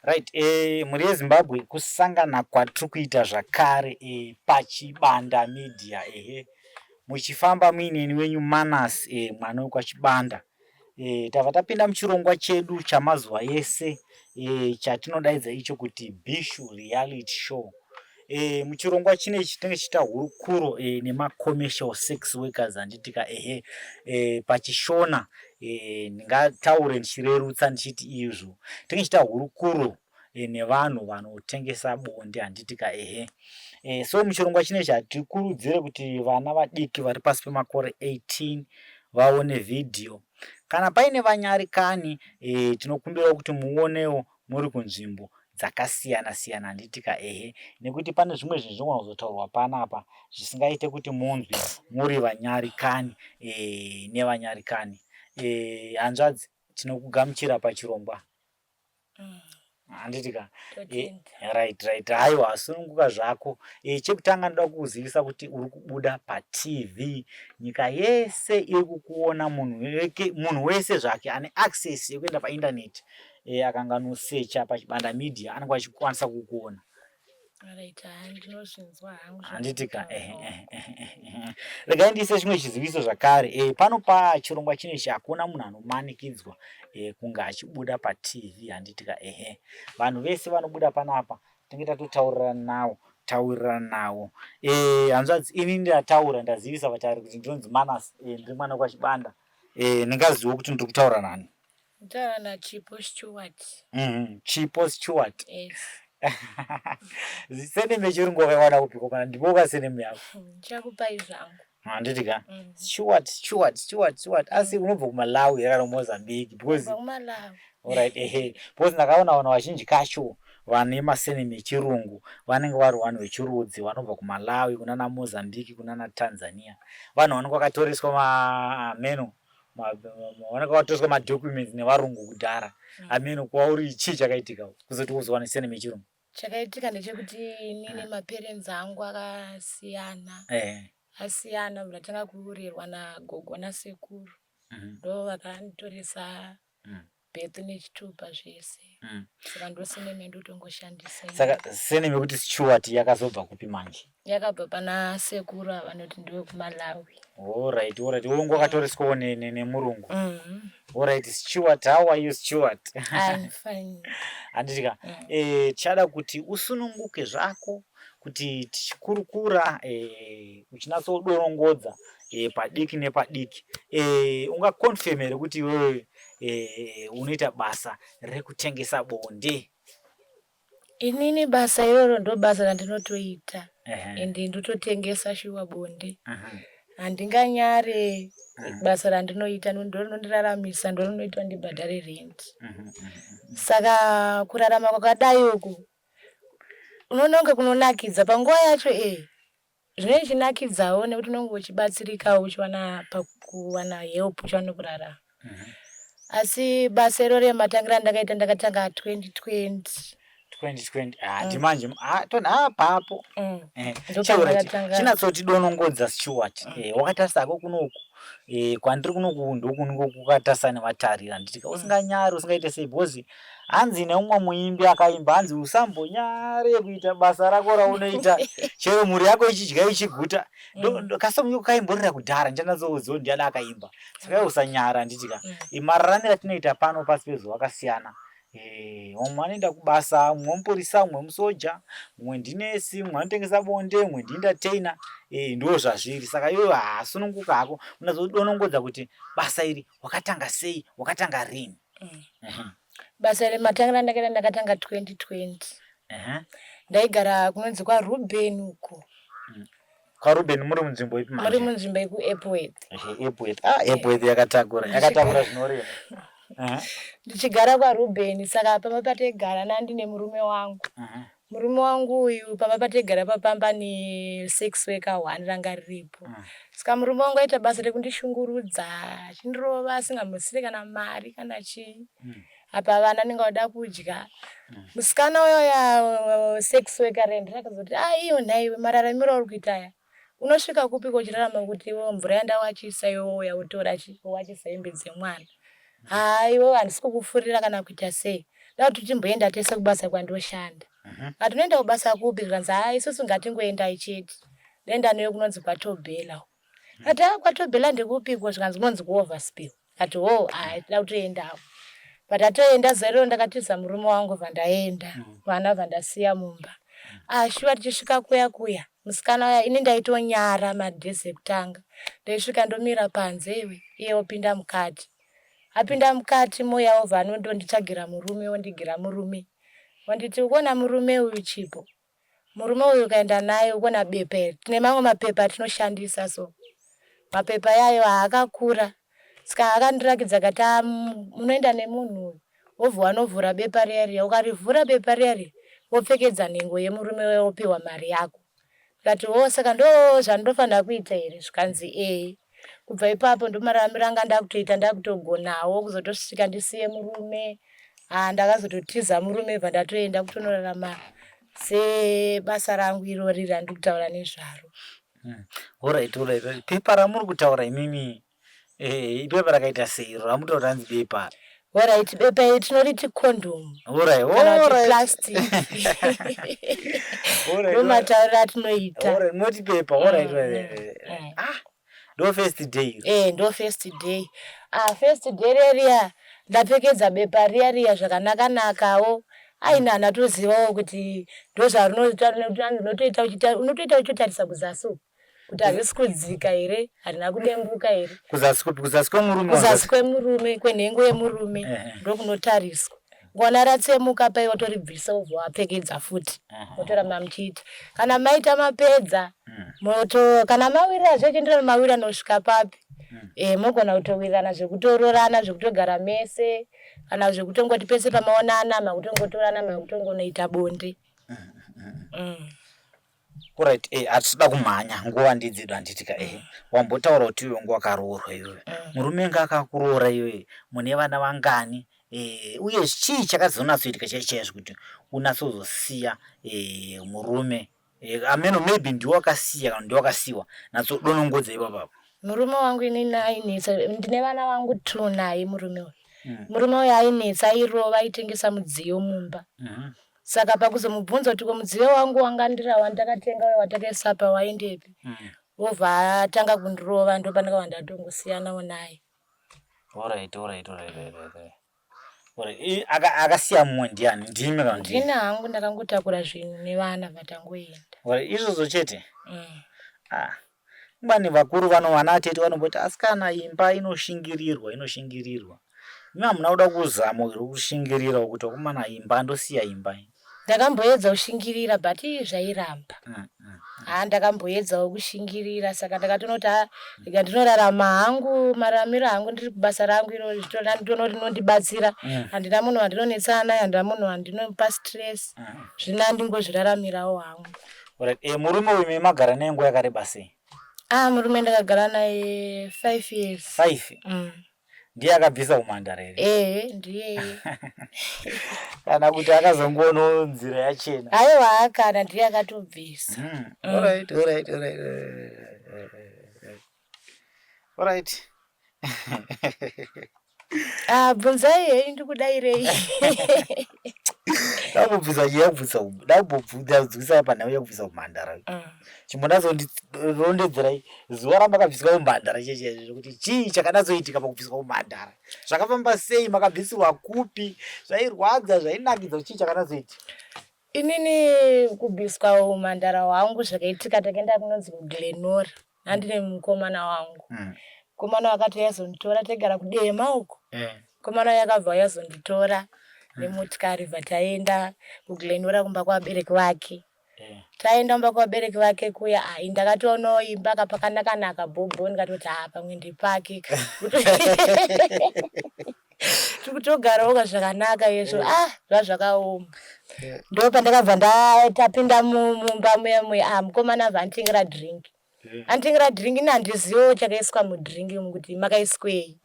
Right, mhuri yeZimbabwe, kusangana kwatiri kuita zvakare paChibanda Media, ehe, muchifamba muineni wenyu Manas, mwana wekwaChibanda. Tabva tapinda muchirongwa chedu chamazuva ese chatinodaidza icho kuti Bhishu Reality Show. Muchirongwa chinechi tinenge tichiita hurukuro nemacommercial sex workers, handitika? Ehe, pachishona ndingataure ndichirerutsa ndichiti izvo tinenge tichiita hurukuro nevanhu vanotengesa bonde, handitika? Ehe. So muchirongwa chinechi hatikurudzire kuti vana vadiki vari pasi pemakore 18 vaone vhidhiyo. Kana paine vanyarikani, tinokumbirawo kuti muonewo muri kunzvimbo dzakasiyana siyana, handitika? Ehe, nekuti pane zvimwe zvinhu zvinogona kuzotaurwa panapa zvisingaite kuti munzwe muri vanyarikani nevanyarikani. Hanzvadzi, tinokugamuchira pachirongwa, handiti ka? Right, haiwa, sununguka zvako. Chekutanga ndoda kukuzivisa kuti uri kubuda paTV, nyika yese iri kukuona. Munhu wese zvake ane access yekuenda paindaneti, akanganosecha paChibanda Media, anenge achikwanisa kukuona. Handitika? Regai ndiise chimwe chiziviso zvakare. Pano pachirongwa chinechi hakuna munhu anomanikidzwa kunge achibuda paTV, handitika? Ehe, vanhu vese vanobuda panapa tinenge tatotaurirana nawo, taurirana nawo. Hanzvadzi, ini ndataura, ndazivisa vatari kuti ndinonzi Manas, ndiri mwana wekwaChibanda. Ndingazivo kuti ndiri kutaura nani? Kutaura naChipo Stewart. Chipo Stewart. Yes. Surname yechirungu wakaiwana kupiko? Kana ndipoka surname yako. Ndichakupai zvangu. Handiti ka? Stewart, Stewart, Stewart, Stewart. Asi unobva kuMalawi here kana kuMozambique? Because Kubva kuMalawi. Alright, ehe, because ndakaona vanhu vazhinji kacho vane masurname echirungu vanenge vari vanhu vechirudzi vanobva kuMalawi, kunana Mozambique, kunana Tanzania, vanhu vanenge vakatoreswa mameno, vanenge vakatoreswa madocuments nevarungu kudhara. Ameno kwauri chii chakaitika kuzoti uzowana surname yechirungu? Chakaitika ndechekuti inini maparents angu akasiyana. Asiyana, ndatanga kurerwa nagogo nasekuru. Ndo vakanditoresa birth nechitupa zvese. Saka ndo surname yandotongoshandisa. Saka surname yekuti Stewart yakazobva kupi manje? Yakabva pana sekuru ava vanoti ndewekuMalawi. Alright, wongo wakatoreswawo nemurungu. Alright, Stewart, how are you, Stewart? I'm fine. Handitika? Tichada kuti usununguke zvako kuti tichikurukura, uchinatsodorongodza padiki nepadiki. Ungaconfirm here kuti iwewe unoita basa rekutengesa bonde? Inini basa iroro ndo basa randinotoita, ende ndototengesa shuwa bonde. Handinganyare basa randinoita, ndo rinondiraramisa, ndo rinoita ndibhadhare rent. Saka kurarama kwakadai uku unoona kunge kunonakidza panguva yacho, zvinenge zvichinakidzawo nekuti unenge uchibatsirikawo, uchiwana pakuwana help, uchiwana kurarama. Asi basa iroro matangira andakaita, ndakatanga 2020. 2020, ah, ndimanje, ah, tona, ah, papo. Ndopandakatanga. Chinatsotidonongodza, Stewart. Wakatarisa kunoku, kwandiri kunoku ndokunenge kukatarisa nevatariri, handitika? Usinganyari, usingaite sei, because hanzi neumwe muimbi akaimba, hanzi usambonyare kuita basa rako raunoita chero mhuri yako ichidya ichiguta. Kasomuko kaimborira kudhara, ndichanatsokuziva ndiani akaimba. Saka iwe usanyara, handitika? Mararamiro atinoita pano pasi pezuva akasiyana. Vamwe vanoenda kubasa, mumwe mupurisa, mumwe musoja, mumwe ndinesi, mumwe anotengesa bonde, mumwe ndientertainer. Ndo zvazviri. Saka iwewe hasununguka hako, unazodonongodza kuti basa iri wakatanga sei, wakatanga rini? Basa iri matangira ndakaita, ndakatanga 2020. Ndaigara kunonzi kwaRuben uko. KwaRuben muri munzvimbo ipi manje? Muri munzvimbo yekuEpworth. Epworth, ah, Epworth yakatakura, yakatakura zvinorema. Ndichigara kwaRuben, saka pamba pataigara nandine murume wangu. Murume wangu uyu, pamba pataigara papamba nesex worker one ranga riripo. Saka murume wangu aita basa rekundishungurudza, achindirova, asingambosire kana mari kana chii. Apa vana vanenge vada kudya. Musikana uyoya sex worker rend rakazoti, "Ah, iyo nhaiwe, mararamiro auri kuita aya unosvika kupi uchirarama kuti iwe mvura yandawachisa iwe wouya wotora wachisa hembe dzemwana? Haa, iwewe handisi kukufurira kana kuita sei." Ndoda kuti timboenda tese kubasa kwandoshanda. Akati unoenda kubasa kupi? Zvikanzi haa isusu ngatingoendai chete. Ndoenda newe kunonzi kwaTobhela uko. Akati haa kwaTobhela ndekupiko? Zvikanzi kunonzi kuOverspill. Akati hoo haa tinoda kutoendawo. But atoenda zuva iroro ndakatiza murume wangu bva ndaenda. Vana bva ndasiya mumba. Ah shuwa tichisvika kuya kuya musikana uya ini ndaitonyara madays ekutanga. Ndaisvika ndomira panze iwe iye opinda mukati. Apinda mukati moya obva anondonditsvagira murume ondigira murume. Onditi ukuona murume uyu Chipo? Murume uyu ukaenda naye ukuona bepa iri. Tine mamwe mapepa atinoshandisa so. Mapepa iyayo haakakura. Saka akandirakidza akati ah munoenda nemunhu uyu wobva wanovhura bepa riya riya. Ukarivhura bepa riya riya wopfekedza nhengo yemurume uya wopiwa mari yako. Ndikati hoo saka ndozvandinofanira kuita here? Zvikanzi ee. Kubva ipapo ndomararamiro anga ndakutoita ndakutogonawo kuzotosvika ndisiye murume. Haa ndakazototiza murume bva ndatoenda kutonorarama sebasa rangu irori randiri kutaura nezvaro. Horait horait pepa ramuri kutaura imimi Eh, ipepa rakaita sei iro ramutoda hanzi bepa? Alright, bepa iri tinoriti condom. Alright, Kana kuti alright. plastic. Alright, Ndomatauriro atinoita. Alright, munoti bepa, alright, alright. Ah, ndo first day iro. Eh, ndo first day. Ah, first day riya riya ndapfekedza bepa riya riya zvakanaka nakawo. Aina handatozivawo kuti ndozvarinoita unotoita uchiita unotoita uchotarisa kuzasi uku. kuti harisi kudzika here harina kudembuka here kuzasi kupi kuzasi kwemurume kuzasi kwemurume kwenhengo yemurume ndokunotariswa ngona ratsemuka pai watoribvisa wobva wapfekedza futi motoramba muchiita kana maita mapedza hmm. moto kana mawirira zvechienderana mawirira nosvika papi hmm. e, mogona kutowirirana zvekutororana zvekutogara mese kana zvekutongoti pese pamaonana makutongotorana makutongonoita bonde mm. Alright, eh, hatitoda kumhanya nguva ndidzedu handitika eh. Wambotaura kuti iwe wanga wakaroorwa iwewe. Murume anga akakuroora iwewe mune vana vangani eh, uye chii chakazonatsoitika chaizvo chaizvo kuti unatsozosiya eh, murume eh, ameno maybe ndiwe wakasiya kana ndiwe wakasiwa natsodonongodza ipapapo. Murume wangu inini ainetsa ndine vana vangu two naye murume uyu. Murume uyu ainetsa airova aitengesa mudziyo mumba. Saka pakuzomubvunza kuti ko mudziyo wangu wanga ndira wandakatenga uya watakaisa apa waendepi wobva atanga kundirova ndopandakabva ndatongosiyanawo naye. Alright, alright, alright, alright, alright. Alright, i- aka- akasiya mumwe ndiani? Ndimi kana ndini? Ndini hangu ndakangotakura zvinhu nevana vatangoenda. Alright, izvozvo chete? Ah. Bani vakuru vano vana atete vanomboti asikana imba inoshingirirwa inoshingirirwa. Imi hamuna kuda kuzama here kushingirira kuti vakomana imba ndosiya imba iyi. Ndakamboedza kushingirira but zvairamba. Haa ndakamboedzawo kushingirira saka ndakatonoti haa rega ndinorarama hangu mararamiro hangu ndiri kubasa rangu iro nditoona rinondibatsira. Handina munhu wandinonetsana naye handina munhu wandinopa stress. Zvino ndingozviraramirawo hangu. Alright, eh, murume uyu me magara naye nguva yakareba sei? Ah, murume ndakagara naye 5 years. 5? Ndiye akabvisa umhandara here? Eh, ndiye. Kana kuti akazongoonawo nzira yachena? Aiwa, kana ndiye akatobvisa. Alright, alright, alright. Alright. Ah, bvunzai henyu ndikudairei. Ndakubvunza nyaya yekubvunza ndakubvunza panhau yekubvisa umhandara. Chimbonyatsondirondedzerai zuva ramakabviswa umhandara chaicho chaizvo kuti chii chakanatsoitika pakubviswa umhandara. Zvakafamba sei makabvisirwa kupi zvairwadza zvainakidza chii chakanatsoitika? Inini kubviswa umhandara hwangu zvakaitika takaenda kunonzi kuGlenora. Handine mukomana wangu. Mukomana wakati yazonditora taigara kuDema uko. Mukomana uya akabva yazonditora nemotikari bva taenda kuGlenora kumba kwavabereki vake. Taenda kumba kwavabereki vake kuya ah, ndakatoonawo imba ka pakanaka naka bhobho ndikatoti ah pamwe ndepake ka. Tiri kutogarawo ka zvakanaka izvo ah zvazvakaoma. Ndopandakabva ndatapinda mumba muya muya ah mukomana abva anditengera drink. Anditengera drink ini handizivewo chakaiswa mudrink umu kuti makaiswei.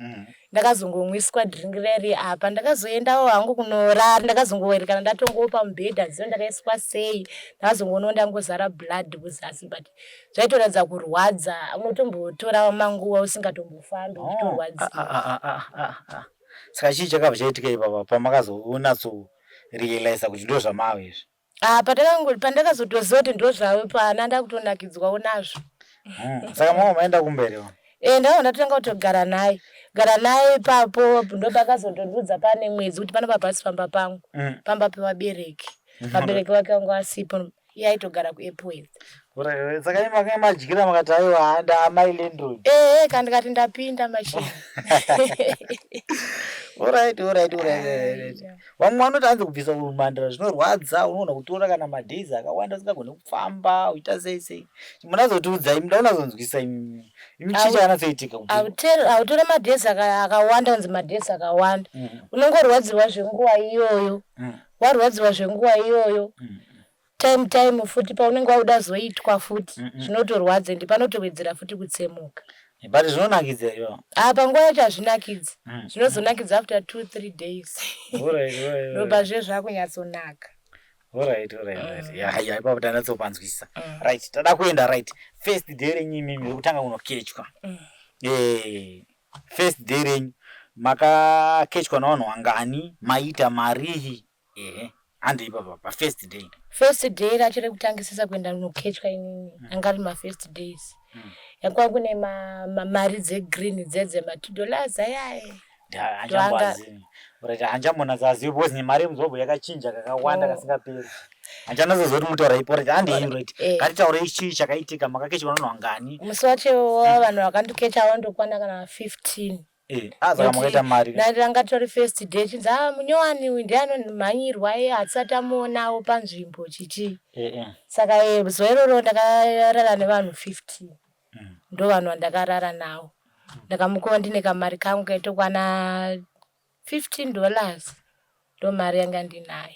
Ndakazongomwiswa drink riya riya apa ndakazoendawo hangu kunorara ndakazongoerekana ndatongowo pamubhedha handizive ndakaiswa sei ndakazongoonawo ndangozara blood kuzasi but zvaitoratidza kurwadza unotombotora manguva usingatombofambi uchitorwadziwa. Saka chii chakabva chaitika ipapa pamakazonatso realiza kuti ndo zvamave izvi? Ah, pandakazotoziva kuti ndo zvave pana ndakutonakidzwawo nazvo. Saka mama maenda kumberi? E, ndakabva ndatotanga kutogara naye, gara naye ipapo. Ndopakazondondiudza pane mwedzi kuti panapa pasi pamba pangu, pamba pevabereki. Vabereki vake vanga vasipo, iye aitogara kuEpworth. Saka imi makange madyira makati aiwa, ndaamai landlord? Ehe, kandikati ndapinda machini. Alright. Vamwe vanoti hanzi kubvisa umhandara zvinorwadza, unoona kutora kana madays akawanda usingagoni kufamba, uita sei sei. Munazotiudzai, muda unazonzwisa imi imi chii chakanatsoitika? Hautora madays akawanda, kunzi madays akawanda. Unongorwadziwa zvenguva iyoyo. Warwadziwa zvenguva iyoyo, time futi paunenge wauda zoitwa futi, zvinotorwadza, ende panotowedzera futi kutsemuka. But zvinonakidza ivo? Ah, panguva yacho hazvinakidzi. Zvinozonakidza after 2, 3 days, ndopa zve zvakunyatsonaka. Alright, ya, ipapo tanatsopanzwisisa. Right, tada kuenda, right, first day renyu imimi rekutanga kunokechwa. First day renyu makakechwa navanhu vangani? Maita marihi? Ehe, handi ipapa pafirst day. First day racho rekutangisisa kuenda kunokechwa inini, anga ari mafirst days, yakuva kune mari dzegreen dzedze ma$2 ayaye. Hanjamboazivi, right, hanjambonatsazivi because nemari yemuZimbabwe yakachinja kakawanda kasingaperi, hanchanatsoziva kuti mutaura ipo. Right, handei, right. Ngatitaurei chii chakaitika, makakechwa navanhu vangani? Musi wacho vanhu vakandikecha vandokwana kana 15. Ah, saka makaita mari. Ranga tori first day, chinzi a munyowani uyu ndiye anomhanyirwa, iye hatisati amuonawo panzvimbo chichi. Saka zuva iroro ndakarara nevanhu 15. Ndo vanhu vandakarara navo. Ndakamukuva ndine kamari kangu kaitokwana $15, ndo mari yanga ndinayo.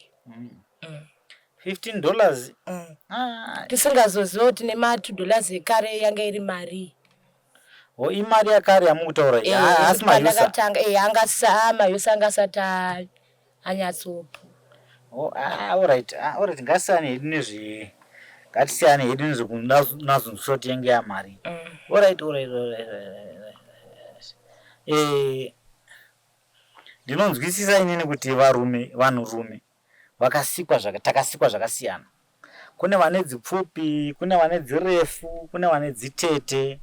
$15? Ah. Tisingazoziva kuti nema$2 ekare yanga iri mari. O, imari yakare yamukutaura iyi? Haasi mayusa? Pandakatanga, anga mayusa anga asati anyatsopo. Oh, ah, alright, ah, alright, ngasiyane hedu nezve, ngatisiyane hedu nezvekunazonzwisa kuti yange yamari. Alright. Ndinonzwisisa inini kuti varume, vanhurume vakasikwa takasikwa zvakasiyana. Kune vane dzipfupi, kune vane dzirefu, kune vane dzitete.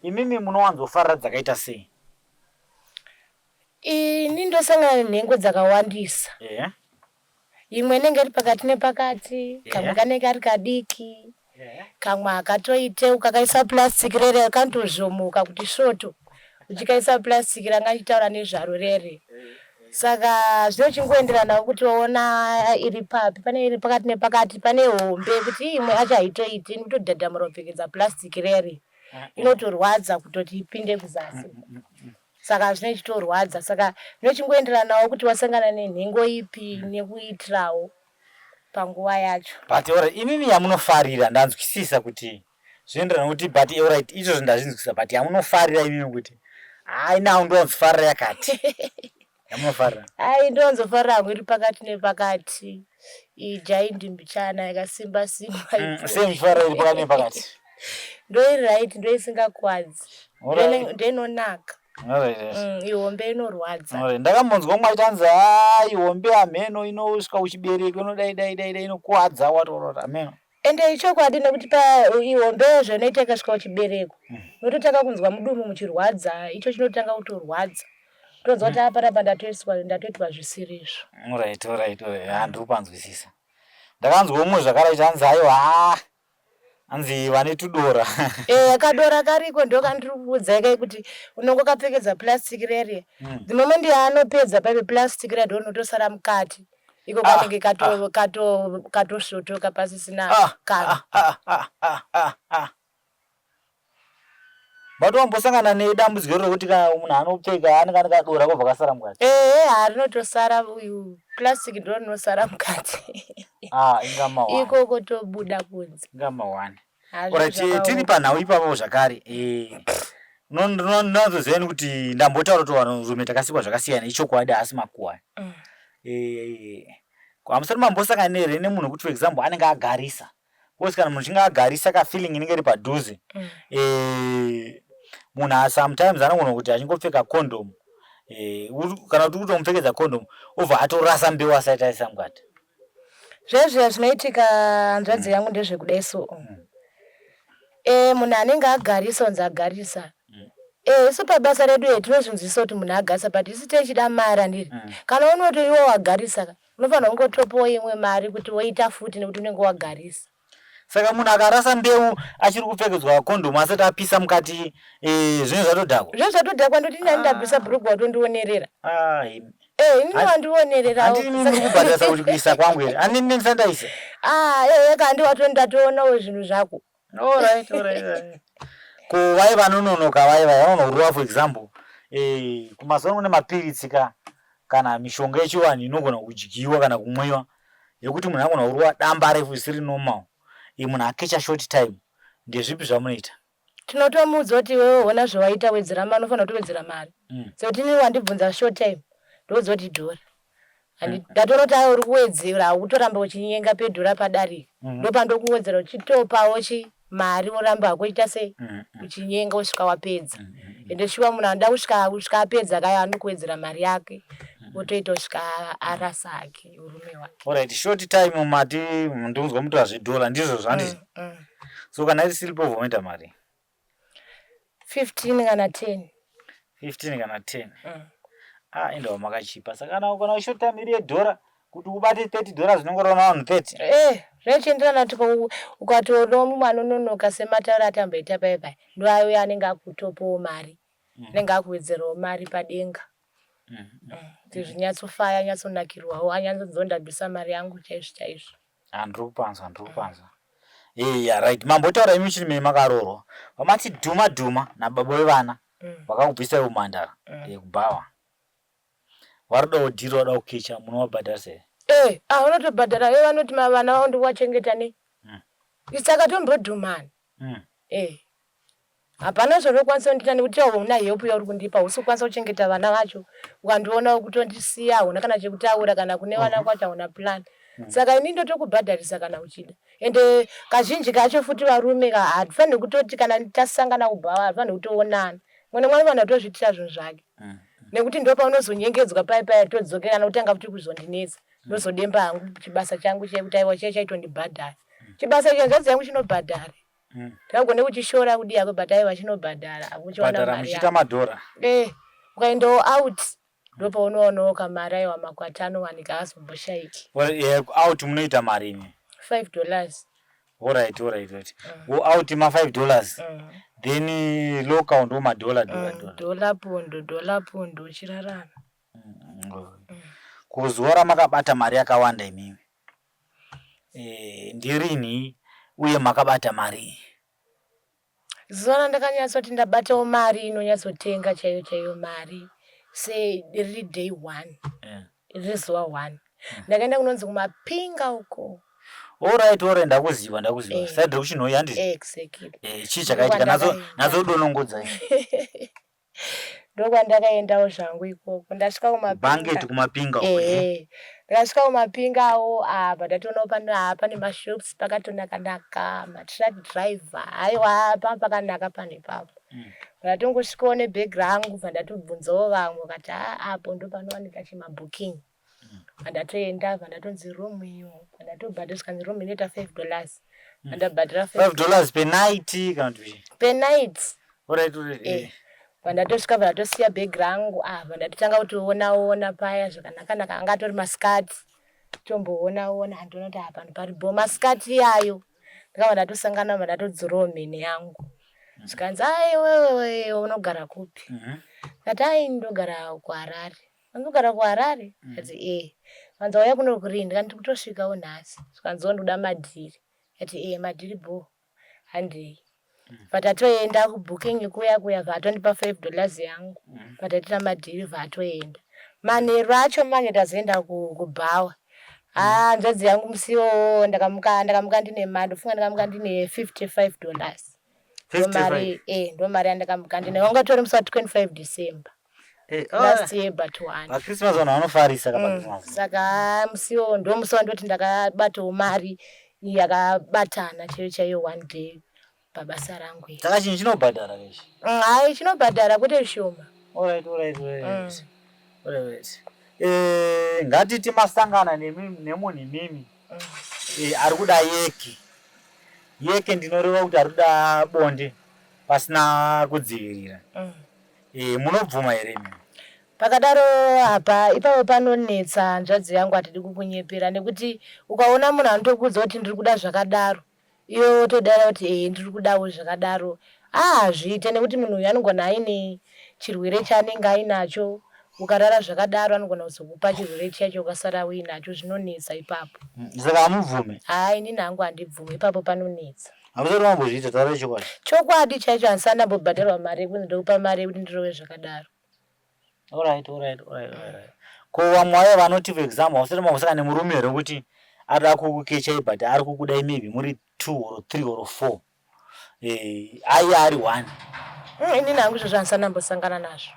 Imimi munowanzofarira dzakaita sei? Ini ndosangana nenhengo dzakawandisa. Imwe inenge iri pakati nepakati, kamwe kanenge kari kadiki, kamwe hakatoite, ukakaisa plastic rere kanotozvomoka kuti svoto, uchikaisa plastic ranga ndichitaura nezvaro rere. Saka zvinochingoenderana kuti waona iri papi. Pane iri pakati nepakati, pane hombe kuti imwe yacho haitoiti, inotodhadhamura kupfekedza plastic rere, inotorwadza kutoti ipinde kuzasi, saka zvinochitorwadza. Saka zvinochingoenderanawo kuti wasangana nenhengo ipi nekuitirawo panguva yacho. But alright, inini yamunofarira, ndanzwisisa kuti zvinoenderana nekuti, but alright, izvozvo ndazvinzwisisa, but yamunofarira inini kuti hai, now ndonzofarira yakati, yamunofarira? Ai, ndonzofarira hangu iri pakati nepakati, ijaindi mbichana yakasimba simba. Sei muchifarira iri pakati nepakati? Ndoiri right, ndoisingakwadzi, ndoinonaka. Ihombe inorwadza. Ndakambonzwa umwe achitanzi ha, ihombe hameno inosvika kuchibereko, inodai dai dai dai, inokuwadza, what hameno. Ende ichokwadi, nekuti pa ihombe zvinoita ikasvika kuchibereko, unototanga kunzwa mudumbu muchirwadza, icho chinotanga kutorwadza, tonzwa kuti aparapa ndatoitwa zvisirizvo. Alright, handiri kupanzwisisa. Ndakanzwa umwe zvakare achanzi aiwa, ha, hanzi vane tudora. E, kadora kariko, ndokandiri kukuudzai kai kuti unongokapfekedza plastic rere, the moment yaanopedza paipe plastic rere, ndo rinotosara mukati iko, kanenge katosvotoka pasisina kanhu. But wambosangana nedambudziko rekuti kana munhu anopfeka anenge ane kadora kobva kasara mukati? Ehe, harinotosara, uyu plastic ndo rinosara mukati. Ah, inga mawani. Ikoko tobuda kunze. Inga mawani. Hazvo Alright, zvakaoma. Tiri panhau ipapo zvakare, ndinonatsoziva kuti ndambotaura kuti vanhurume takasikwa zvakasiyana, ichokwadi, haasi makuhwa. Hamusati mambosangana here nemunhu wekuti, for example, anenge agarisa? Because kana munhu achinge agarisa, kafeeling inenge iri padhuze. Munhu sometimes anogona kuti achingopfeka condom. Eh, kana kuti kutomupfekedza condom obva atorasa mbeu asati aisa mukati. Zvezviya zvinoitika hanzvadzi yangu ndezvekudai so. E, munhu anenge agarisa onzi agarisa. E, isu pabasa redu e tinozvinzwisa kuti munhu agarisa but isu techida mari handiri. Kana unoti iwe wagarisa ka unofanira kungotopawo imwe mari kuti woita futi nekuti unenge wagarisa. Saka munhu akarasa mbeu achiri kupfekedzwa kondomu asati apisa mukati eh, zvinenge zvatodhakwa. Zvinenge zvatodhakwa ndoti nani ndabvisa bhurugwa watondionerera. Ah, imi. Eh, ini wandionererawo. Handiti imi muri kubhadharisa kuti kuisa kwangu here? Handini ndisati ndaisa. Ah, eh, eka handi watondatonawo zvinhu zvako. Alright, alright. alright. Ko vaye vanononoka vaye vaye vanonorova for example eh, kumazuva ano kune mapiritsi ka kana mishonga yechivanhu inogona kudyiwa kana kumwiwa yekuti munhu anogona kurova damba refu isiri normal iyi munhu akecha short time ndezvipi zvamunoita? Tinotomuudza kuti iwewe hona zvawaita wedzera mari unofanira kutowedzera mari. Sekuti ini wandibvunza short time ndoudza kuti dhora. Ndatoona kuti ayo uri kuwedzera ukutoramba uchinyenga pedhora padarika. Ndopandokuwedzera uchitopawo chi mari woramba hako uchiita sei uchinyenga kusvika wapedza. Ende shuwa munhu anoda kusvika kusvika apedza kaya anokuwedzera mari yake otoita kusvika arasa hake urume hwake. Alright, short time mati ndinzwa mutora zvedhora ndizvo zvandizvo. So kana iri sleep over unoita mari? 15 kana 10. 15 kana 10. Ah, indawo makachipa. Saka kana kana short time iri yedhora kuti ubate 30 dollars unongorova vanhu 30. Eh, zvachienderana kuti ukatoona mumwe anononoka sematauro atamboita paya paya ndoauya anenge akutopawo mari. Anenge akuwedzerawo mari padenga. Kuti zvinyatsofaya anyatsonakirwawo anyatsonzondabvisa mari yangu chaizvo chaizvo. Ah, ndiri kupanzwa, ndiri kupanzwa. Yeah, right. Mambotaura imi chiri mimi makaroorwa. Vamati dhuma dhuma nababa vevana vakakubvisai umhandara yekubhawa. Varudawo dhiri vada kukecha munovabhadharisa here? Eh, ah unotobhadhara ivo vanoti vana vavo ndikuvachengeta nei? Saka tombodhumana. Eh. Hapana zvaunokwanisa kundiita nekuti hauna help yauri kundipa hausi kukwanisa kuchengeta vana vacho. Ukandiona ukutondisiya hauna kana chekutaura kana kune vana kwacho hauna plan. Saka ini ndotokubhadharisa kana uchida. Ende kazhinji kacho futi varume ka hatifaniri kutoti kana tasangana kubhawa hatifaniri kutoonana. Mumwe nemumwe anofanira kutozviitira zvinhu zvake. Nekuti ndopaunozonyengedzwa paya paya todzokerana wotanga futi kuzondinetsa. Ndozodemba hangu chibasa changu chekuti aiwa chiya chaitondibhadhara. Chibasa ichi hanzvadzi yangu chinobhadhara. Ndakagone kuchishora kudii hako but aiwa chinobhadhara akuchiwana Bhadhara mari muchiita yako. madhora. Eh, ukaendawo out ndopaunoonawo kamari aiwa makwati anowanika haazomboshaiki. Well, eh, out munoita mari imi. $5. Alright, alright, right. Go out ma $5. Then eh, local ndo madollar dollar dollar. Dollar pondo, dollar pondo uchirarama. Kuzuva ramakabata mari yakawanda imimi. Eh, ndirini uye makabata mari? Zuva randakanyatsoti ndabatawo mari inonyatsotenga chaiyo chaiyo mari se riri day one. Riri zuva one. Ndakaenda kunonzi kumapinga uko. Alright, alright, ndakuziva, ndakuziva. Eh. Side rekuchinhoyi handiti? Exactly. Eh, chii chakaitika? Nazo nazodonongodza. Ndokwandakaendawo zvangu ikoko. Ndasvika kumapinga. Banket kumapinga uko. Eh. Ehe. Ndakasvika kumapingawo apa ndatoonawo pane ah, pane mashops pakatonaka-naka, matruck driver. Haiwa panga pakanaka panhu ipapo. Ndatongosvikawo nebhegi rangu bva ndatobvunzawo vamwe vakati haa apo ndopanowanika chimabooking. Ndatoenda bva ndatonzi room iyo bva ndatobhadhara zvikanzi room inoita $5. Ndabhadhara $5 per night kana kuti per night. Alright, alright. Eh. Pandatosvika bva ndatosiya bhegi rangu ah bva ndatotanga kutoona ona paya zvakanaka-naka anga atori masikati tomboona ona handiona kuti ah panhu pari bho masikati iyayo ndakabva ndatosangana bva ndatodzorawo mhene yangu zvikanzi ai wewe unogara kupi ndati ai ndogara kuHarare Unogara kuHarare? Ndikati eh. Zvikanzi wauya kuno kurini? Ndikati ndiri kutosvikawo nhasi. Zvikanzi wo ndikuda madhiri. Ndikati eh madhiri bhoo handei. But atoenda kubooking kuya kuya bva atondipa $5 yangu. But atita madhiri bva atoenda. Manheru acho manje tazoenda kubhawa. Ah hanzvadzi yangu musi iwowo ndakamuka ndakamuka ndine mari ndofunga ndakamuka ndine $55. 55. Eh ndo mari yandakamuka ndine. Wanga utori musi wa 25 December. Eh, Last year but one. PaChristmas vanhu vanofarisa ka paChristmas. Saka musi iwowo ndo musi wandoti ndakabatawo mari yakabatana chaiyo chaiyo one day pabasa rangu iri. Saka chinhu chinobhadhara ichi. Hai chinobhadhara kwete zvishoma. Alright, alright, alright. Alright. Eh, ngatiti masangana nemunhu imimi eh, ari kuda yeke yeke, ndinoreva kuti ari kuda bonde pasina kudzivirira. Eh, munobvuma here imimi? Pakadaro apa ipapo panonetsa, hanzvadzi yangu, hatidi kukunyepera, nekuti ukaona munhu anotokuudza kuti ndiri kuda zvakadaro, iwe wotodaira kuti ehe, ndiri kudawo zvakadaro, aa, hazviite, nekuti munhu uyu anogona aine chirwere chaanenge ainacho. Ukarara zvakadaro anogona kuzokupa chirwere chacho, ukasara uinacho. Zvinonetsa ipapo. Saka hamubvume? Haa, inini hangu handibvume, ipapo panonetsa. Hamusati mambozviita? Taurai chokwadi. Chokwadi chaicho, handisati ndambobhadharwa mari yekunzi ndokupa mari yekuti ndirove zvakadaro. Alright. Ko vamwe vaya vanoti, for example, hausati mambosangana nemurume here kuti arida kukukechai, but ari kukudai maybe muri two or three or four, aiye ari one? Inini hangu izvozvo handisati ndambosangana nazvo.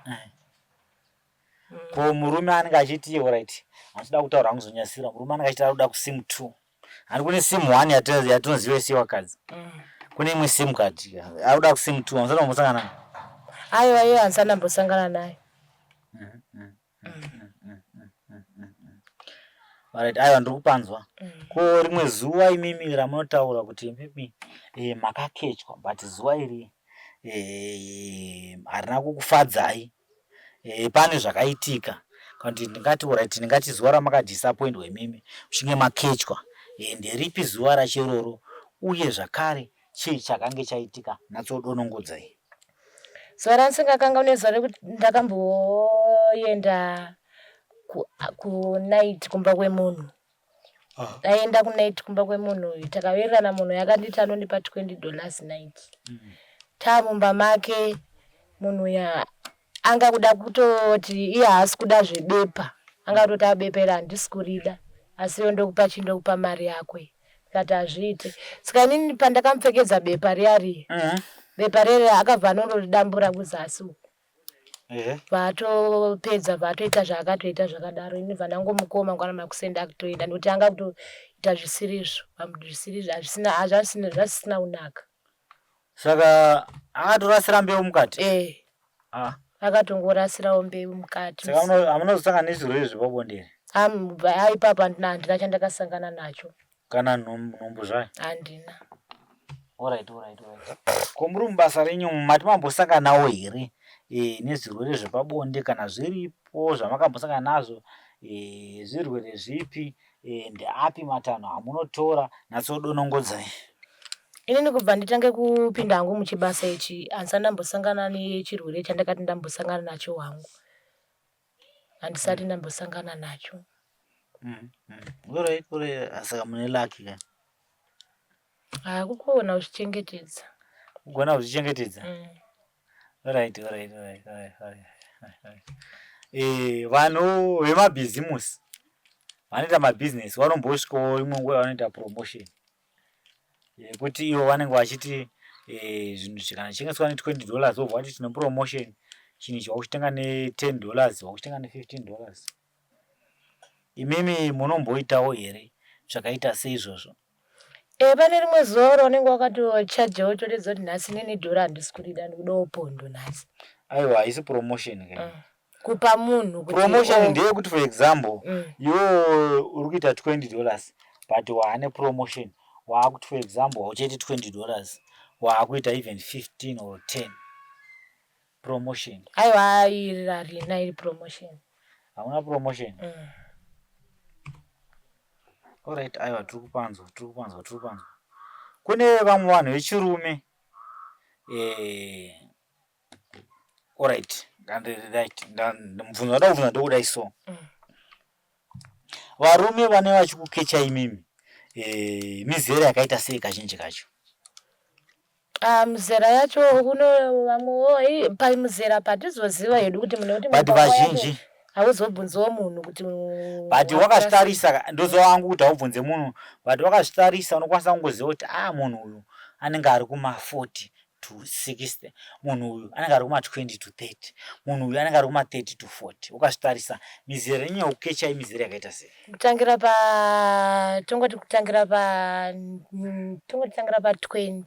Ko murume anenge achiti, alright, handida kutaura hangu zonyasira, murume anenge achiti ari kuda kusim two, handi kune sim one yatinoziva isi vakadzi, kune imwe sim card, ari kuda kusim two, hamusati mambosangana nayo? Aiwa, iye handisati ndambosangana nayo. Alright, aiwa, ndiri kupanzwa. Ko rimwe zuva imimi ramunotaura kuti imimi makakechwa, but zuva iri harina kukufadzai, pane zvakaitika, kana kuti ndingati, alright, ndingati zuva ramakadisappointwa imimi muchinge makechwa, nderipi zuva racho iroro, uye zvakare chii chakange chaitika? Natsodonongodzai. Zuva randisingakanganwe, zuva rekuti ndakamboenda kunight kumba kwemunhu. Ndaenda kunight kumba kwemunhu uyu, takawirirana, munhu yakanditi anondipa $20 night. Taamumba make, munhu uyu anga kuda kutoti iye haasi kuda zvebepa, anga kutoti abepa iri handisi kurida, asi iwe ndokupa chii, ndokupa mari yako iyi. Ndikati hazviite. Saka inini pandakamupfekedza bepa riya riya, bepa riya riya akabva anondoridambura kuzasi uku. Vatopedza, vatoita zvaakatoita zvakadaro, ini bva ndangomukoma mangwana makuseni ndakutoenda, nekuti anga kutoita zvisirizvo, zvisiri hazvisina zvasisina kunaka. Saka akatorasira mbeu mukati? Eh. Ah. Akatongorasirawo mbeu mukati. Saka hamunozosangana nezvirwere zvepabonde here? Ipapo handina chandakasangana nacho. Kana nhumbu zvayo? Handina. Alright. Ko muri mubasa renyu mati mambosanganawo here nezvirwere zvepabonde? Kana zviripo zvamakambosangana nazvo, zvirwere zvipi, ndeapi matanho amunotora? Natsodonongodzai. Inini kubva nditange kupinda hangu muchibasa ichi, handisati ndambosangana nechirwere chandakati ndambosangana nacho hangu, handisati ndambosangana nacho. Alright. Saka mune lucky ka? Haa, kugona kuzvichengetedza. Kugona kuzvichengetedza. Alright. Vanhu vemabhizimusi, vanoita mabhizinesi, vanombosvikawo imwe nguva yavanoita promotion yekuti ivo vanenge vachiti zvinhu kana zvichengeswa ne$20, vobva vati tine promotion, chinhu ichi wakuchitenga ne$10, wakuchitenga ne$15. Imimi munomboitawo here zvakaita seizvozvo? E, pane rimwe zuva raunenge wakatochaja, wotoredza kuti nhasi nini dhora handisi kurida, ndikudawo pondo nhasi. Aiwa, haisi promotion ka. Kupa munhu kuti Promotion ndeyekuti, for example, iwewe uri kuita $20, but waane promotion, waakuti, for example, hauchaiti $20, waakuita even 15 or 10, promotion. Aiwa, iri harina iri promotion. Hauna promotion? Mm. Alright, aiwa, tiri kupanzwa, tiri kupanzwa, tiri kupanzwa. Kune vamwe vanhu vechirume, alright, right, mubvunzo wada kubvunza ndokudai so. Varume vane vachikukecha imimi, mizera yakaita sei kazhinji kacho? Ah, mizera yacho kuno vamwewo pamuzera patizoziva hedu kuti munhu kuti But vazhinji hauzobvunziwo munhu kuti But wakazvitarisa, ndoziva wangu kuti haubvunze munhu, but wakazvitarisa unokwanisa kungoziva kuti a, munhu uyu anenge ari kuma 40 to 60, munhu uyu anenge ari kuma 20 to 30, munhu uyu anenge ari kuma 30 to 40. Ukazvitarisa, mizera yenyaya yekukecha imizera yakaita sei? Kutangira pa tongoti kutangira pa tongoti tangira pa 20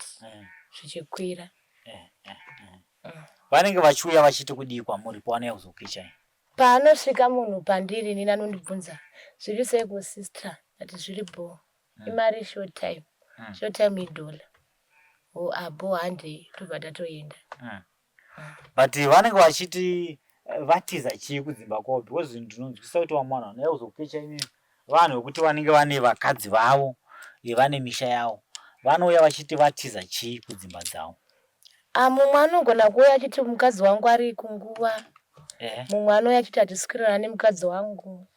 zvichikwira. Vanenge vachiuya vachiti kudii kwamuri pavanouya kuzokukechai? Paanosvika munhu pandiri inini anondibvunza zviri sei kusister ati zviri bhoo imari short time short time idollar o abho handei tobva tatoenda. But vanenge vachiti vatiza chii kudzimba kwavo because ndinonzwisisa kuti vamwe vanhu vanouya kuzokecha imimi vanhu vekuti vanenge vane vakadzi vavo vane misha yavo vanouya vachiti vatiza chii kudzimba dzavo. Ah, mumwe anogona kuuya achiti mukadzi wangu ari kunguva. Mumwe anouya achiti hatiswirana nemukadzi wangu.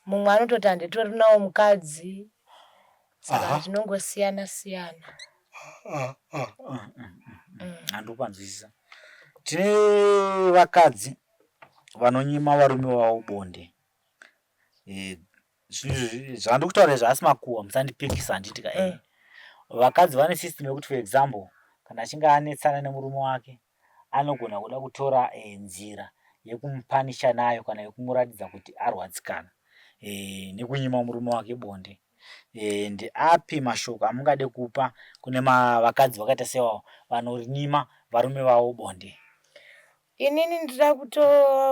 Mumwe anototi handitorinawo mukadzi. Saka zvinongosiyana siyana. Handikupanzwisisa. Tine vakadzi vanonyima varume vavo bonde. Zvandiri kutaura izvi haasi makuhwa musandipikisa handiti ka eh. Vakadzi vane system yekuti for example kana achinge anetsana nemurume wake anogona kuda kutora nzira yekumupanisha nayo kana yekumuratidza kuti arwadzikana nekunyima murume wake bonde. Ndeapi mashoko amungade kupa kune vakadzi vakaita seivavo vanonyima varume vavo bonde? Inini ndinoda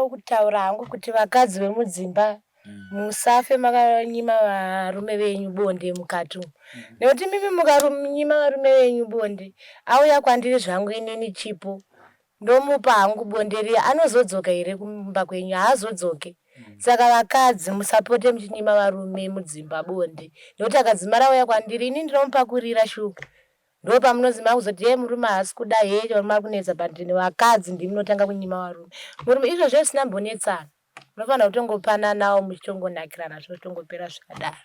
kutaura hangu kuti vakadzi vemudzimba musafe makanyima varume venyu bonde mukati umu. Nekuti imimi mukanyima varume venyu bonde auya kwandiri zvangu inini Chipo ndomupa hangu bonde riya anozodzoka here kumba kwenyu? Haazodzoke. Saka vakadzi musapote muchinyima varume mudzimba bonde nekuti akadzimara auya kwandiri inini ndinomupakurira shuga. Ndopamunozi makuzoti hee murume haasi kuda hee varume vari kunetsa but vakadzi ndimi munotanga kunyima varume. Murume izvo zvisina mbonetsana munofanira kutongopananawo muchitongonakirana zvotongopera zvakadaro.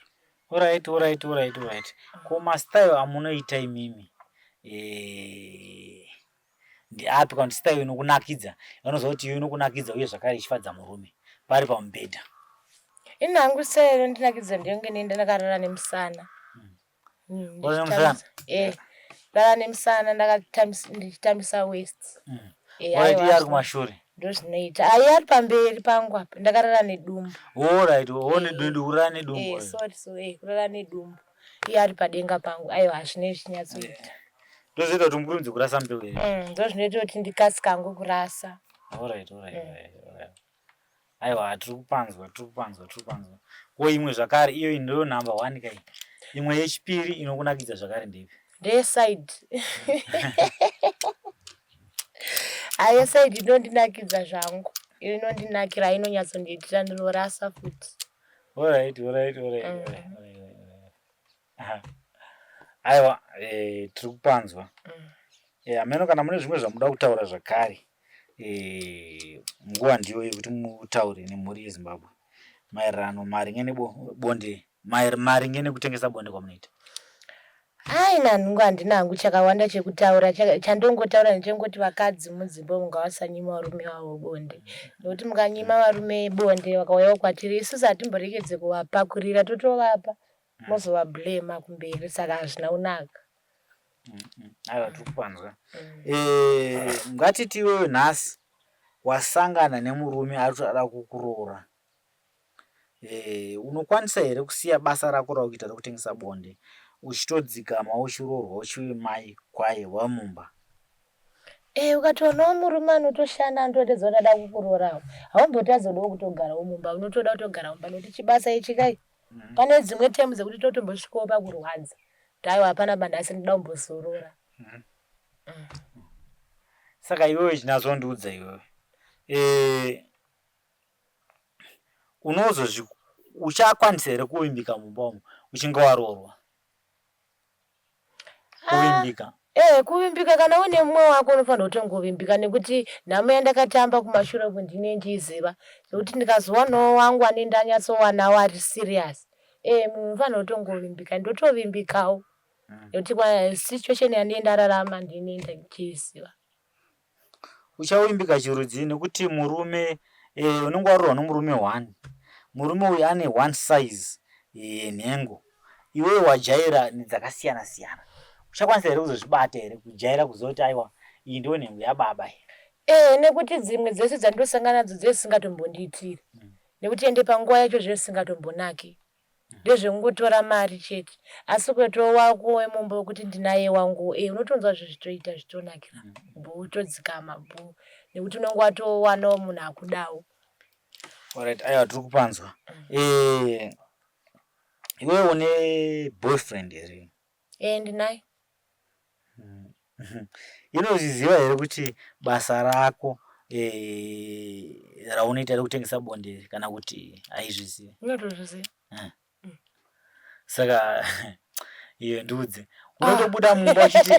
Alright, alright, alright, alright. Ko mastyle amunoita imimi eh, ndeapi kana kuti style inokunakidza vanoziva kuti iyo inokunakidza uye zvakare ichifadza murume pari pamubhedha? Ini hangu style inondinakidza ndeyonge nenda ndakarara nemusana. Rara nemusana ndichitambisa waist. Alright, iye ari kumashure. Ndozvinoita. Ayi ari pamberi pangu apa ndakarara nedumbu. Alright, oh nedumbu, kurara nedumbu. Eh, sorry, sorry, kurara nedumbu. Iye ari padenga pangu. Aiwa hazvinei zvichinyatsoita. Ndozvinoita kuti mukurumidze kurasa mbeu here? Ndozvinoita kuti ndikasike hangu kurasa. Alright, alright, alright. Aiwa tiri kupanzwa, tiri kupanzwa, tiri kupanzwa. Ko imwe zvakare iyo ndiyo number 1 kai. Imwe yechipiri inokunakidza zvakare ndeipi? Ndeye side. Hayi side inondinakidza zvangu. Inondinakira inonyatsondiitira ndinorasa futi. Alright, alright, alright, alright, alright. Aiwa, tiri kupanzwa. Hameno kana mune zvimwe zvamuda kutaura zvakare. Nguva ndiyo yekuti mutaure nemhuri yeZimbabwe maererano maringe nebonde, maringe nekutengesa bonde kwamunoita. Hai nanhungu handina hangu chakawanda chekutaura. Chandongotaura ndechengoti vakadzi mudzimba umu ngavasanyima varume vavo bonde. Nekuti mukanyima varume bonde vakauyawo kwatiri isusu hatimborekedze kuvapakurira totovapa mozovablema kumberi saka hazvina kunaka. Aiwa tiri kupanzwa. Ngatiti iwewe nhasi wasangana nemurume ari kutoda kukuroora. Unokwanisa here kusiya basa rako rauri kuita rekutengesa bonde uchitodzikama uchiroorwa uchive mai kwaye wamumba? Ukatoonawo murume anotoshanda anotoratidza kuti ada kukuroorawo haumbotadzodawo kutogarawo mumba unotoda kutogara mumba nekuti chibasa ichi kai pane dzimwe temu dzekuti totombosvikawo pakurwadza kuti aiwa hapana panhasi ndinoda kumbozorora. Saka iwewe chinyatsondiudza iwewe unozozvi uchakwanisa here kuvimbika mumba umu uchinge waroorwa? Kuvimbika. Kuvimbika kana une mumwe wako unofanira kutongovimbika nekuti nhamo yandakatamba kumashure uku ndine ndichiziva nekuti ndikazowanawo wangu ane ndanyatsowanawo ari serious munhu unofanira kutongovimbika ndotovimbikawo nekuti situation yandine ndararama ndine ndichiziva. Uchavimbika chirudzii nekuti murume unenge waroorwa nomurume one. Murume uyu ane one size yenhengo iwewe wajaira dzakasiyana siyana. Uchakwanisa here kuzozvibata here kujaira kuziva kuti aiwa iyi ndiyo nhengo yababa iyi? Nekuti dzimwe dzese dzandosangana nadzo dzesingatombondiitiri nekuti ende panguva yacho zvesingatombonaki ndezvekungotora mari chete asi ukatowo wako wemumba wekuti ndinaye wangu unotonzwa zvezvitoita zvitonakira bho wotodzikama bho nekuti unenge watowanawo munhu akudawo. Alright, aiwa tiri kupanzwa. Eh, iwewe une boyfriend here? Eh, ndinaye. Inozviziva here kuti basa rako eh, raunoita rekutengesa bonde kana kuti haizvizivi? Inotozviziva. Saka iyo ndiudze, unotobuda mumba uchiti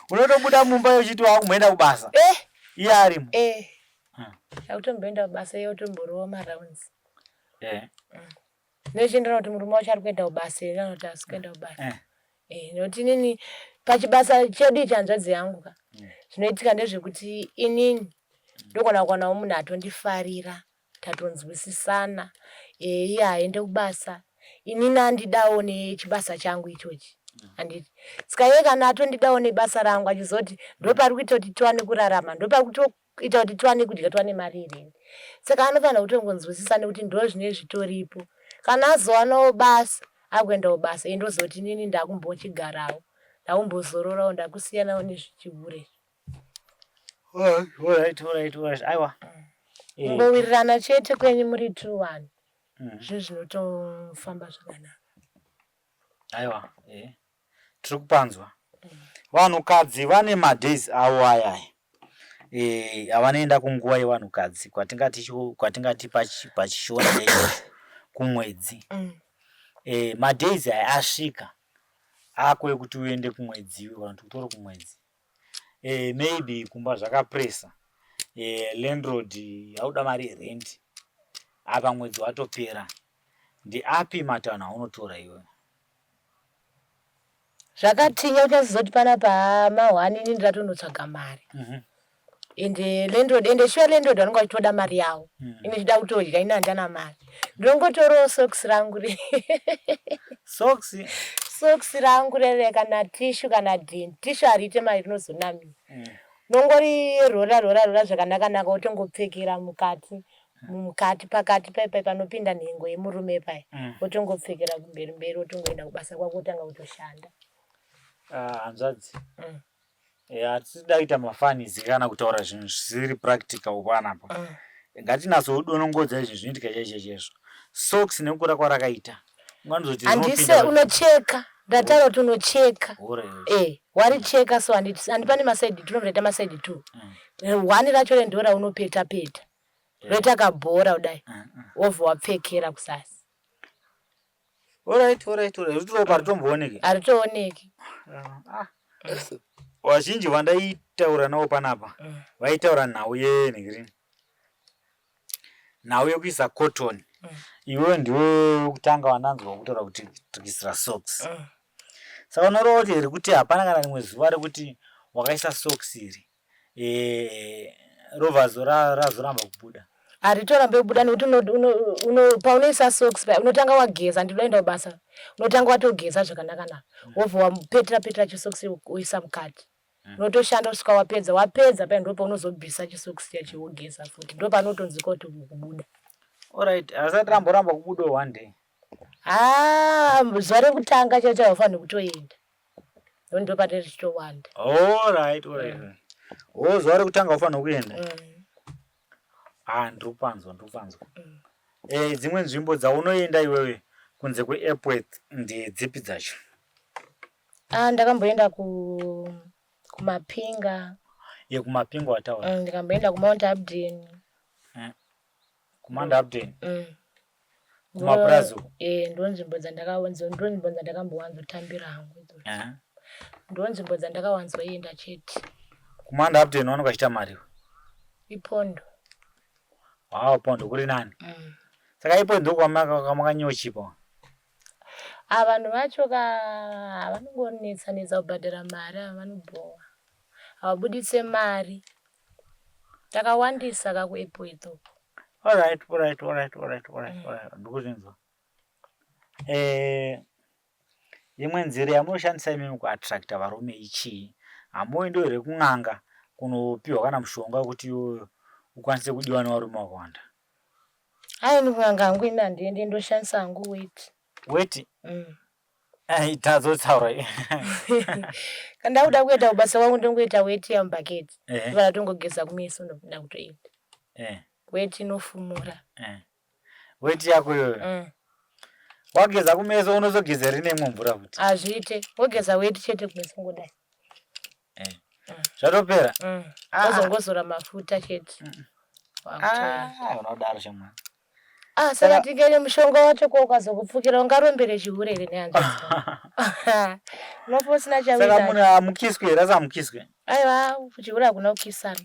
unotobuda mumba uchiti wakumboenda kubasa iye arimo? Eh. Akutomboenda kubasa, iye otomborova marounds. Ndochienderana kuti murume wacho ari kuenda kubasa here kana kuti haasi kuenda kubasa. Eh, nekuti inini pachibasa chedu ichi, hanzvadzi yangu ka, zvinoitika ndezvekuti inini ndogona kuwanawo munhu atondifarira, tatonzwisisana, iye haende kubasa, inini andidawo nechibasa changu ichochi, handiti? Saka iye kana atondidawo nebasa rangu, achizoti ndopari kuita kuti tiwane kurarama, ndopari kuita kuti tiwane kudya, tiwane mari irini, saka anofanira kutongonzwisisa nekuti ndo zvine zvitoripo. Kana azowanawo basa, akuendawo basa, iye ndozoti inini ndakumbochigarawo, ndakumbozororawo, ndakusiyanawo nezvichihure. Alright. Aiwa. Kungowirirana chete kwenyu muri two one, zvinhu zvinotofamba zvakanaka. Aiwa, tiri kupanzwa. Vanhukadzi vane madays avo ayaya avanoenda kunguva yevanhukadzi, kwatingati pachishona chaicho kumwedzi. Madays aya asvika ako ekuti uende kumwedzi iwe, kana kuti utori kumwedzi, maybe kumba zvakapresa, landlord auda mari yerent, apa mwedzi watopera, ndeapi matanho aunotora iwe? Zvakatinya kuti azozoti panapa mahwani, ini ndiratondotsvaga mari, ende landlord, ende sure landlord vanenge vachitoda mari yavo. Ine chida kutodya, ini handana mari, ndinongotorawo socks rangu re Socks? Socks rangu rere, kana tissue, kana dhini. Tissue hariite mari, rinozonamira. Unongori rora rora rora zvakanaka naka, wotongopfekera mukati, mukati pakati pai panopinda nhengo yemurume pai, wotongopfekera kumberi mberi, wotongoenda kubasa kwako, wotanga kutoshanda. Ah, hanzvadzi, hatisi kuita mafunnies kana kutaura zvinhu zvisiri practical panapa. Ngatinatso-donongodza izvi zvinoitika chaizvo chaizvo. Socks nekukura kwarakaita, unganozoti Handise unocheka, ndataura kuti unocheka. Alright. Waricheka so, handiti handi pane masaidi, tinomboita masaidi two. One racho rendo raunopeta peta, roita kabhora kudai, wobva wapfekera kusasi. Alright. Rutiropa ritombooneki? Haritooneki. Ah. Vazhinji vandaitaura navo panapa vaitaura nhau yenhikirini, nhau yekuisa cotton. Iwewe ndiwe wekutanga wandanzwa kutaura kuti tikuisira socks. Saka unoreva kuti here kuti hapana kana rimwe zuva rekuti wakaisa socks iri, robva razoramba kubuda? Haritorambe kubuda nekuti paunoisa socks paya unotanga wageza. Ndinoenda kubasa, unotanga watogeza zvakanaka-naka, wobva wapetera petera chisocks, woisa mukati, unotoshanda kusvika wapedza. Wapedza paya ndo paunozobvisa chisocks chacho, wogeza futi, ndo panotonzwika kuti kubuda. Alright, asati ramboramba kubuda one day? Haa, zuva rekutanga chacho haufaniri kutoenda, ndo pane richitowanda. Alright. O, zuva rekutanga ufanira kuenda. Ah, ndiri kupanzwa, ndiri kupanzwa. Dzimwe nzvimbo dzaunoenda iwewe kunze kweEpworth ndedzipi dzacho? Ah, ndakamboenda kuMapinga. YekuMapinga wataura. Ndikamboenda kuMount Hampden. KuMount Hampden? Mm. Kumapurazi uko? Eh, ndo nzvimbo dzandakambowanzotambira hangu idzodzo. Ndo nzvimbo dzandakawanzoenda chete. KuMount Hampden vanonga vachiita mari? Ipondo. Wow, pondo kuri nani. Saka ipo ndo kwamakanyochipa? Ah, vanhu vacho ka vanongonetsa netsa kubhadhara mari, ava vanobhowa, havabuditse mari takawandisa ka kuEpworth uko. Alright, ndikuzvinzwa. Imwe nzira yamunoshandisa imimi kuattracta varume ichii? Hamuendiwo here kun'anga kunopiwa kana mushonga wekuti iwewe ukwanise kudiwa nevarume vakawanda? Aini kun'anga hangu ini handiendi, ndoshandisa hangu weti. Weti? Tazotsaura. Kana ndakuda kuenda kubasa kwangu, ndongoita weti yamubhaketi, ndobva ndatongogeza kumeso, ndopinda kutoenda. Eh. Weti inofumura. Eh. Weti yako iyoyo. Wageza kumeso unozogeza rine imwe mvura futi. Hazviite. Wogeza weti chete kumeso ngodai. Eh. Zvatopera. Ah. Wozongozora mafuta chete. Wakutoenda. Ah, unodaro shamwari. Ah, saka tingene mushonga wacho ko ukazokupfukira ungarombere chihure here nehanzvadzi. Unofa usina Saka chauinacho. munhu hamukiswi here asi hamukiswi? Aiwa, chihure hakuna kukisana.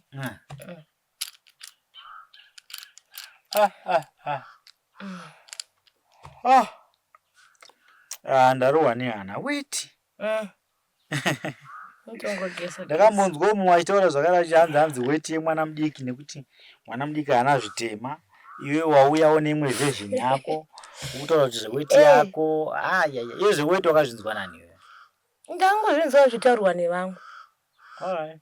Ah, ah, ah. Ah. Ah, ndarohwa nehana weti. Unotongogeza. Ndakambonzwa mumwe achitaura zvakadaro achihanzi hanzi weti yemwana mudiki nekuti mwana mudiki haana zvitema. Iwe wauyawo neimwe version yako ukutaura kuti zveweti yako. Ayaya, iwe zveweti wakazvinzwa nani iwe? Ndangozvinzwa zvitaurwa nevamwe. Alright.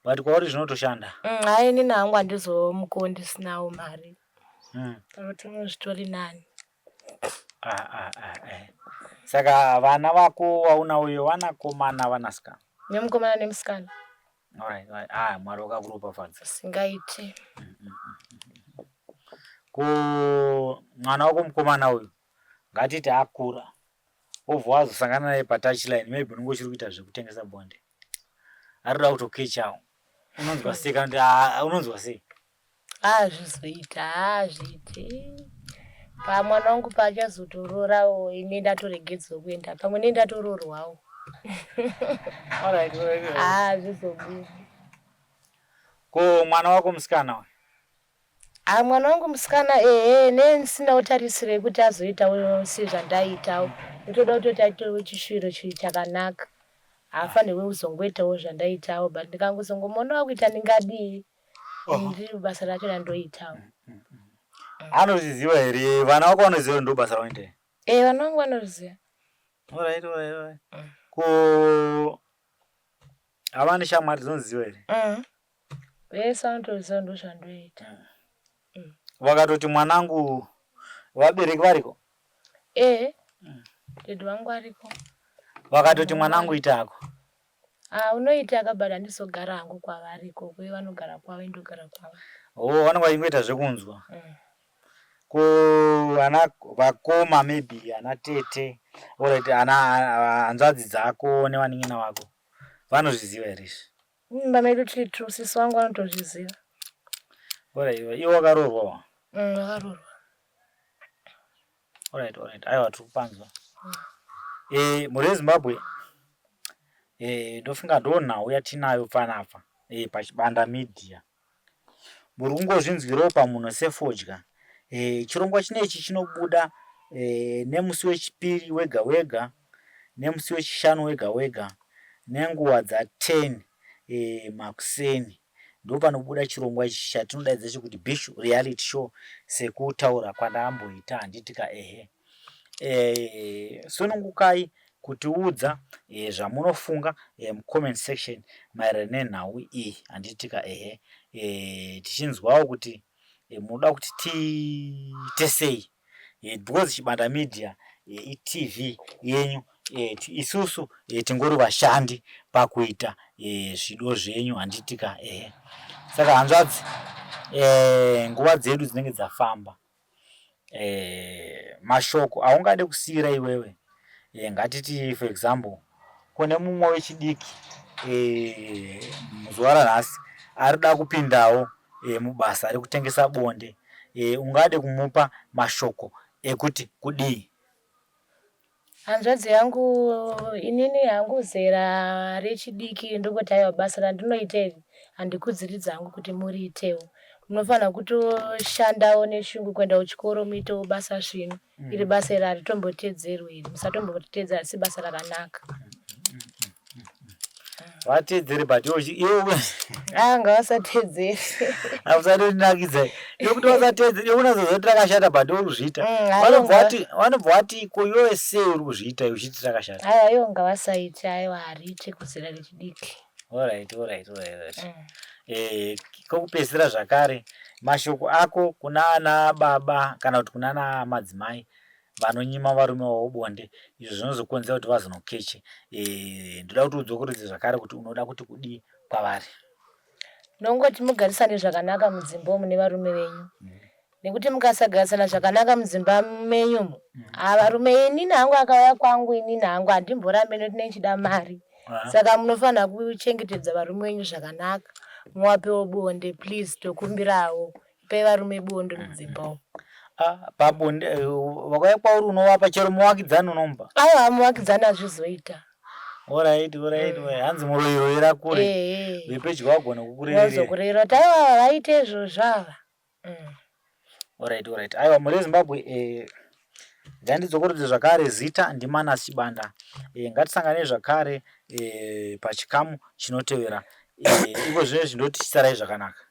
But kwauri zvinotoshanda. Hayi inini hangu handizomukowo ndisinawo mari. Panotova zvitori nani. Ah, ah, ah, eh. Saka vana vako waunawo iwe vanakomana vanasikana? Nemukomana nemusikana. Alright, alright. Ah, Mwari wakakuropafadza. Singaiti. Ko mwana wako mukomana uyu ngatiti akura wobva wazosangana naye patouchline maybe unenge uchiri kuita zvekutengesa bonde ari kuda kutokechawo unonzwa sei kana kuti ah, unonzwa sei? Hazvizoita, hazviiti. Pamwana wangu paachazotororawo ini ndatoregedzwa kuenda pamwe ne ndatoroorwawo. Alright, alright, alright. Hazvizobudi. Ko mwana wako musikana uyu? Ah, mwana wangu musikana ehe ne ndisinawo tarisiro yekuti azoitawo sezvandaitawo. Ndotoda kutoti aitewo chishuviro chakanaka. Haafanirwi kuzongoitawo zvandaitawo but ndikangozongomuonawo akuita ndingadii. Ndiri basa racho randoitawo. Anozviziva here? Vana vako vanoziva ndo basa raunoita here? Eh, vana vangu vanozviziva. Alright, alright, alright. Ko havana shamwari dzinoziva here? Vese vanotoziva ndo zvandoita. Vakatoti mwanangu, vabereki variko? Eh. Dad vangu variko. Vakatoti mwanangu ita hako. Ah, unoita ka but handizogara hangu kwavariko. Kuye vanogara kwavo, indogara kwavo. Oh, vanenge vachingoita zvekunzwa. Ko ana vakoma maybe ana tete alright ana hanzvadzi dzako nevanin'ina vako vanozviziva here izvi? Mumba medu tiri two, sisi vangu vanotozviziva. Alright, iwe wakaroorwawo? Vakaroorwa. Alright, alright. Aiwa tiri kupanzwa. Eh, mhuri yeZimbabwe eh ndofunga ndo nhau yatinayo panapa eh paChibanda Media. Muri kungozvinzwirawo pamunhu sefodya. Eh chirongwa chinechi chinobuda eh nemusi wechipiri wega wega nemusi wechishanu wega wega nenguva dza 10 eh makuseni. Ndopanobuda chirongwa ichi chatinodaidza chekuti Bishu Reality Show sekutaura kwandamboita handiti ka ehe. Eh, sunungukai kutiudza eh, zvamunofunga eh, mucomment section maererano nenhau iyi handiti ka ehe. Eh, tichinzwawo kuti eh, munoda kuti tiite sei eh, because Chibanda Media eh, iTV yenyu eh, isusu eh, tingori vashandi pakuita eh, zvido zvenyu handiti ka ehe. Saka hanzvadzi eh, nguva dzedu dzinenge dzafamba eh, mashoko aungade kusiira iwewe eh, ngatiti for example kune mumwe wechidiki eh, muzuva ranhasi arikuda kupindawo eh, mubasa rekutengesa bonde eh, ungade kumupa mashoko ekuti kudii? Hanzvadzi yangu inini hangu zera rechidiki ndokuti aiwa basa randinoita iri handikudziridzi hangu kuti muriitewo. Munofanira kutoshandawo neshungu kuenda kuchikoro muitewo basa svinu. Iri basa iri haritombotedzerwi iri musatombotedzera asi basa rakanaka. Vatedzere but iwe Ah, ngavasatedzere. Hausatondinakidza nekuti vasatedzere iwe unozozoti rakashata but uri kuzviita. Aiwa Vanobva vati ko iwewe sei uri kuzviita uchiti rakashata? Aiwa ivo ngavasaite aiwa hariite kuzera rechidiki. Alright, alright, alright. Eh, kokupedzisira zvakare mashoko ako kuna ana baba kana kuti kuna ana madzimai vanonyima varume vavo bonde izvo zvinozokonzera kuti vazonokeche. Eh, ndoda kuti udzokeredze zvakare kuti unoda kuti kudii kwavari. Ndongoti mugarisane zvakanaka mudzimba umu nevarume venyu. Nekuti mukasagarisana zvakanaka mudzimba menyu umu, ah, varume inini hangu akauya kwangu inini hangu handimborambe nekuti ndinenge ndichida mari. Saka munofanira kuchengetedza varume venyu zvakanaka. Muwapewo bonde please tokumbirawo. Ipai varume bonde mudzimba umu. Ah, pabonde eh, vakauya kwauri unovapa chero muwakidzani unomupa? Aiwa muwakidzani hazvizoita. Alright, alright, mm. Hanzi muroyi royera kure. Eh. Vepedyo vagona kukurerera. Vazokurerera kuti aiwa vaite izvozvo ava. Mm. Alright, alright. Aiwa mhuri yeZimbabwe eh ngandidzokorodze zvakare zita ndiManas Chibanda. Eh, ngatisanganei zvakare eh, pachikamu chinotevera. Eh, iko zvino izvi ndoti chisarai zvakanaka.